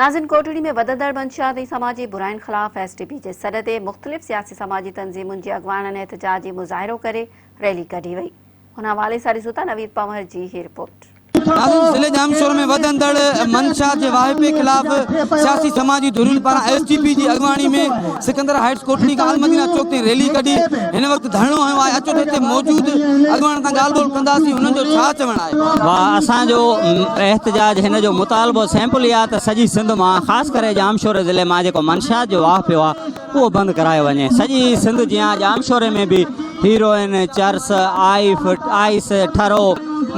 ناظرين ڪوٽڙي ۾ وڌندڙ منشيات ۽ سماجي براين خلاف ايس ٽي پي جي سڏ تي مختلف سياسي سماجي تنظيمن جي اڳواڻن احتجاجي مظاهرو ڪري ريلي ڪڍي وئي ان حوالي سان ڏسون ٿا نويد پنهور جي هي رپورٽ. ناظرين ضلعي ڄامشورو ۾ وڌندڙ منشيات جي واهپي خلاف سياسي سماجي ڌرين پاران ايس ٽي پي جي اڳواڻي ۾ سڪندر هائيٽس ڪوٽڙي کان المدينه چوڪ تائين ريلي ڪڍي هن وقت ڌرڻو هنيو آهي اچو ته هتي موجود اڳواڻن سان ڳالهه ٻولهه ڪنداسين هنن جو ڇا چوڻ آهي. واھ اسان جو احتجاج هن جو مطالبو سيمپل اها ته سڄي سنڌ مان خاص ڪري ڄامشوري ضلعي مان جيڪو منشيات جو واھ پيو آهي اهو بند ڪرايو وڃي سڄي سنڌ جيان ڄامشوري ۾ به هيروئن چرس آئيف آئيس ٺرو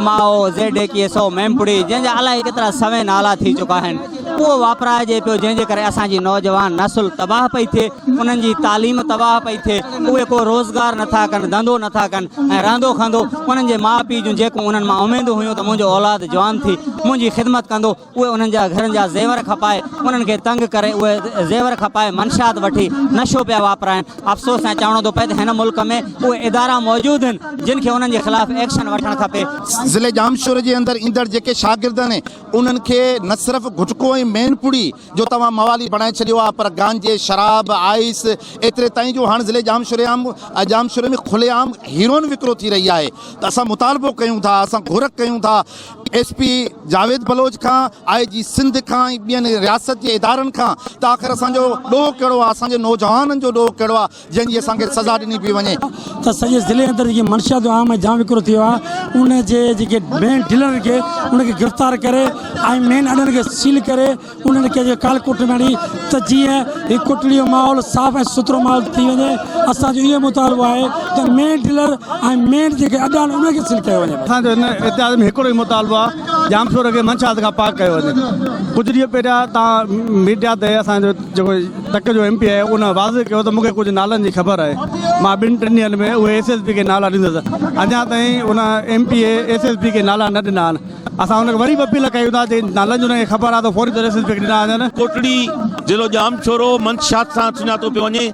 مائو زيڊ ايڪيهه سو ميمپڙي جنهن جا الائي ڪيترا سوين نالا ٿي چڪا آهن اهو واپرائجي پيو جنهن جي ڪري اسان جي نوجوان نسل تباهه پئي ٿئي انهن جي تعليم تباهه پئي ٿئي، اهي ڪو روزگار نٿا ڪن، ڌنڌو نٿا ڪن ۽ رهندو کهندو انهن جي ماء پيء جون جيڪون انهن مان اميدون هيون ته منهنجو اولاد جوان ٿي منهنجي خدمت ڪندو، اهي انهن جا گهرن جا زيور کپائي انهن کي تنگ ڪري اهي زيور کپائي منشيات وٺي نشو پيا واپرائن. افسوس سان چوڻو ٿو پئي ته هن ملڪ ۾ اهي ادارا موجود آهن جن کي انهن جي خلاف ايڪشن وٺڻ کپي. ضلعي ڄامشوري جي اندر ايندڙ جيڪي شاگرد آهن انهن کي نه صرف گٽڪو ۽ مين پڙي جو توهان موالي بڻائي ڇڏيو آهي پر گانجي، شراب، آئيس ايتري تائين جو هاڻ ضلعي ڄامشوري عام ڄامشوري ۾ کلي عام هيروئن وڪرو ٿي رهي آهي ته اسان مطالبو ڪيون ٿا اسان گهر ڪيون ٿا ايس پي جاويد بلوچ کان آء جي سنڌ کان ۽ ٻين رياست جي ادارن کان ته آخر اسان جو ڏوهه ڪهڙو آهي اسان جي نوجوانن جو ڏوهه ڪهڙو آهي جنهن جي اسان کي سزا ڏني پئي وڃي. ته سڄي ضلعي اندر جيڪي منشيات جو عام ۽ جام وڪرو ٿي ويو آهي ان جي جيڪي مين ڊيلرن کي ان کي گرفتار ڪري ۽ مين اڏن کي سيل ڪري انهن کي جيڪو ڪال ڪوٺ ۾ آڻي ته جيئن هي ڪوٽڙي جو ماحول صاف ۽ سٿرو ماحول ٿي وڃي اسان جو اهو مطالبو آهي ته مين ڊيلر ۽ مين جيڪي اڏا آهن انهن کي سيل ڪيو وڃي. اسان جو هن احتجاج ۾ هڪڙو ئي مطالبو آهي ڄامشوري کي منشيات کان پاڪ ڪيو وڃي ڪجهه ڏينهن پهريان تان ميڊيا تي اسان جو جيڪو تڪ جو ايم پي آهي ان واضح ڪيو ته مون کي ڪجهه نالن جي خبر آهي مان ٻن ٽن ڏينهن ۾ اهي ايس ايس پي کي نالا ڏيندس اڃا تائين ان M P A S S P کي نالا نه ڏنا آهن اسان ان کي وري به اپيل ڪيون ٿا جي نالن جي ان کي خبر آهي ته فوري طور ايس ايس پي کي ڏنا وڃن. ڪوٽڙي ضلعو ڄامشورو منشيات سان سڃاتو پيو وڃي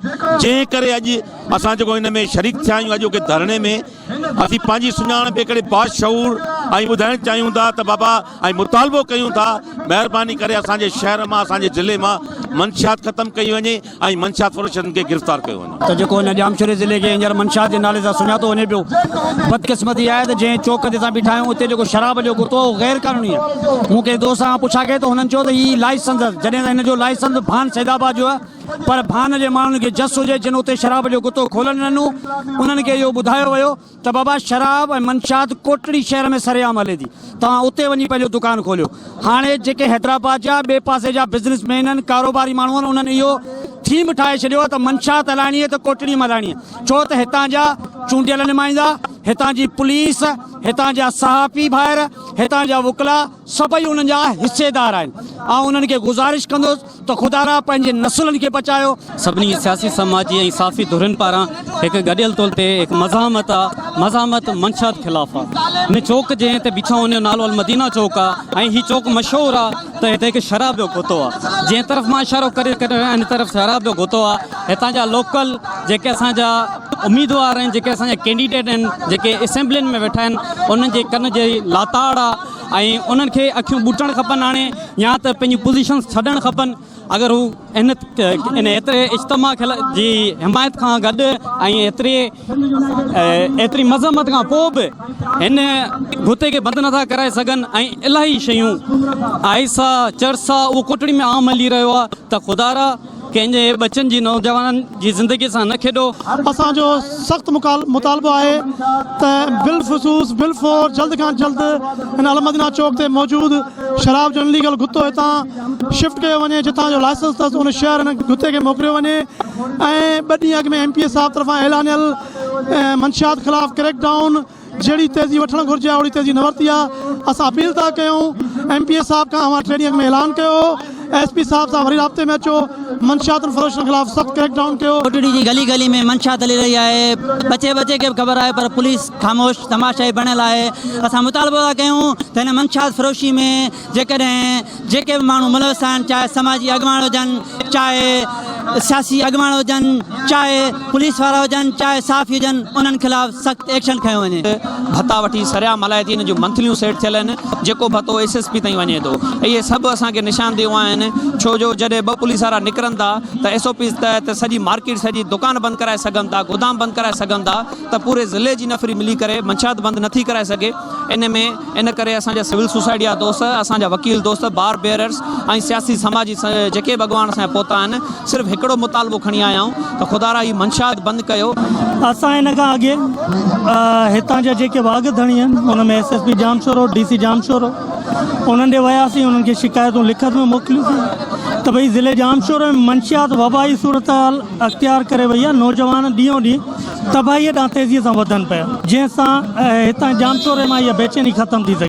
جنهن ڪري اڄ اسان جيڪو هن ۾ شريڪ ٿيا آهيون اڄوڪي ڌرڻي ۾ اسين پنهنجي سڃاڻپ هڪڙي باشعور ۽ ٻڌائڻ چاهيون ٿا ته بابا ۽ مطالبو ڪيون ٿا مهرباني ڪري اسان جي شهر مان اسان جي ضلعي مان منشيات ختم ڪئي وڃي ۽ منشيات فروشن کي گرفتار ڪيو وڃي. ته جيڪو هن ڄامشوري ضلعي کي هينئر منشيات جي نالي سان سڃاتو وڃي پيو بدقسمتي آهي ته جنهن چوڪ تي اسان بيٺا آهيون اتي جيڪو شراب جو گتو آهي اهو غير قانوني آهي مون ڪنهن دوست کان پڇا ڪئي ته هنن چيو ته هي لائسنس جڏهن ته هن جو لائسنس ڀان سيد آباد جو آهي پر ڀان جي ماڻهن کي جس هجي جن اتي شراب جو گتو کولڻ نه ڏنو. انهن کي اهو ٻڌايو ويو ته بابا شراب ۽ منشيات ڪوٽڙي شهر ۾ سرعام هلي ٿي توهان اتي وڃي پنهنجو دڪان کوليو. هاڻي جيڪي حيدرآباد جا ٻئي پاسي جا بزنس مين آهن ڪاروباري ماڻهو آهن انهن اهو ٿيم ٺاهي ڇڏيو آهي ته منشيات هلائڻي آهي ته ڪوٽڙي ۾ هلائڻي آهي ڇو ته هتان جا چونڊيل نمائندا هتان جي پوليس هتان جا صحافي ڀائر هتان جا وڪلا سڀئي انهن جا حصيدار آهن. آئون انهن کي گذارش ڪندس ته خدارا پنهنجي نسلن کي بچايو. سڀني سياسي، سماجي ۽ صحافي ڌرين پاران هڪ گڏيل طور تي هڪ مزاحمت آ، مزاحمت منشيات خلاف آ. هن چوڪ جنهن تي بيٺا آهيون ان جو نالو المدينه چوڪ آ ۽ هي چوڪ مشهور آ ته هتي هڪ شراب جو گتو آ. جنهن طرف مان اشارو ڪري رهيو آهيان ان طرف شراب جو گتو آ. هتان جا لوڪل جيڪي اسان جا اميدوار آهن، جيڪي اسان جا ڪينڊيڊيٽ آهن، جيڪي اسيمبلين ۾ ويٺا آهن، انهن جي ڪن جي لاتاڙ آ. ۽ انهن کي اکيون ٻوٽڻ کپن هاڻي يا ته پنهنجون پوزيشنس ڇڏڻ کپن اگر هو ان ان ايتري اجتماع جي حمايت کان گڏ ۽ ايتري ايتري مذمت کان پوء به هن گتي کي بند نٿا ڪرائي سگهن ۽ الاهي شيون آئسا چرسا اهو ڪوٽڙي ۾ عام هلي رهيو آهي ته خدارا ڪنهن جي ٻچن جي نوجوانن جي زندگي سان نه کيڏو. اسان جو سخت مطالبو آهي ته بالخصوص بالفور جلد کان جلد هن المدينه چوڪ تي موجود شراب جو انليگل گتو هتان شفٽ ڪيو وڃي جتان جو لائسنس اٿس ان شهر ان گتي کي موڪليو وڃي ۽ ٻه ڏينهن اڳ ۾ ايم پي اي صاحب طرفان اعلانيل منشيات خلاف ڪريڪ ڊائون جهڙي تيزي وٺڻ گهرجي ها اوڙي تيزي نه ورتي آ، اسان اپيل ٿا ڪيون ايم پي اي صاحب کان اوهان ٽي ڏينهن اڳ ۾ اعلان ڪيو هو، ايس پي صاحب سان وري رابطي ۾ اچو، منشياتن فروشن خلاف سخت ڪريڪ ڊائون ڪيو. ڪوٽڙي جي گلي گلي ۾ منشيات هلي رهي آهي، ٻچي ٻچي کي به خبر آهي پر پوليس خاموش تماشائي بڻيل آهي، اسان مطالبو ٿا ڪيون ته هن منشيات فروشي ۾ جيڪڏهن جيڪي به ماڻهو ملوث آهن چاهي سماجي اڳواڻ هجن چاهي. سياسي اڳواڻ هجن چاهي پوليس وارا هجن چاهي صحافي هجن انهن خلاف سخت ايڪشن کنيو وڃي. ڀتا وٺي سرعام هلائي ٿي ان جون منٿليون سيٽ ٿيل آهن جيڪو ڀتو ايس ايس پي تائين وڃي ٿو اهي سڀ اسان کي نشاندهيون آهن ڇو جو جڏهن ٻه پوليس وارا نڪرن ٿا ته ايس او پيز تحت سڄي مارڪيٽ سڄي دڪان بند ڪرائي سگهن ٿا گودام بند ڪرائي سگهن ٿا ته پوري ضلعي جي نفري ملي ڪري منشيات بند نٿي ڪرائي سگهي ان ۾ ان ڪري اسان جا سول سوسائٽي جا دوست اسان جا وڪيل دوست بار بيئررس ۽ سياسي سماجي جيڪي به اڳواڻ اسان جا پهتا آهن صرف هڪڙو مطالبو کڻي آيا آهيون ته خدارا هي منشيات بند ڪيو. اسان ان کان اڳي هتان جا جيڪي واڳ ڌڻي آهن ان ۾ S S P Jamshoro D C Jamshoro انهن ڏي وياسين انهن کي شڪايتون لکت ۾ موڪليوسين ته ڀئي ضلعي ڄامشورو ۾ منشيات وبائي صورتحال اختيار ڪري وئي آهي نوجوان ڏينهون ڏينهن تباهيء ڏانهن تيزيء سان وڌن پيا، جنهن سان هتان ڄامشوري مان اها بيچيني ختم ٿي سگهي.